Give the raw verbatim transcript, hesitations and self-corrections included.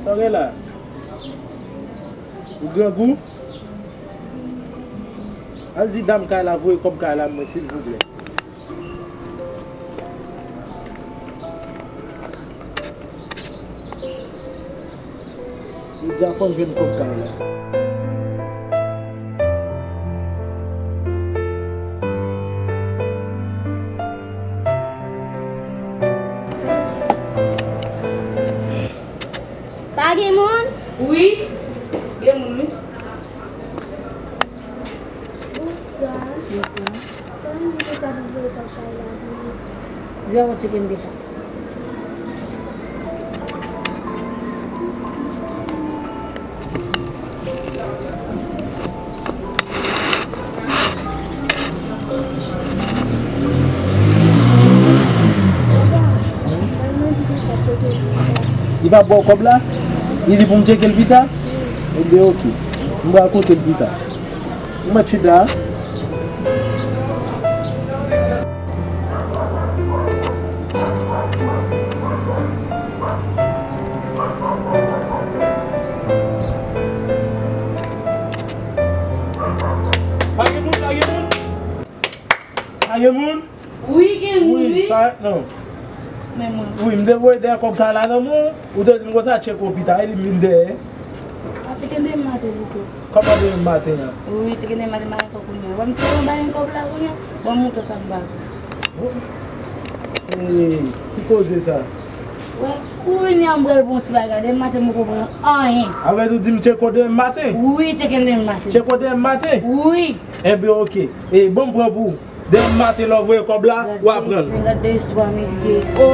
Sa w gen la? Ou grangou? Al di dam kay la voye kòb kay la mwen, silvouplè. Li di a fò m jwenn kòb kay la. Pa gen moun? Wi, gen moun wi. Bonswa. Bonswa. Kòman nou te ka voye kòb kay la pou nou? Di a w tcheke m pita. Li pa ba w kòb la? Li di pou m tcheke l pita? Ebyen, oke. M pral konte l pita. Ou mèt chita. Pa gen moun, pa gen moun. Pa gen moun? Wi, gen moun, wi. Wi, pa, non. Men mwen. Wi, m te voye dèyè kòb sa la nan men w. Ou te di m konsa, tcheke w pita, e li m vin dèyè. A tcheke demen maten pito. Kòman demen maten an? Wi, tcheke demen maten, m pa gen kòb kounye a. Wè m te anba yon kòb la kounye a. Bon, m montre sa m ba. Ee, ki koze sa? Wè, kounye a m pral pran yon ti bagay. Demen maten m poko pran anyen. Avè tou di m tcheke w demen maten? Wi, tcheke demen maten. Tcheke w demen maten? Wi. Enben, oke. E, bon, m pran pou ou. Demen maten lè w voye kòb la, w a pran l. Gade istwa, mesye. O,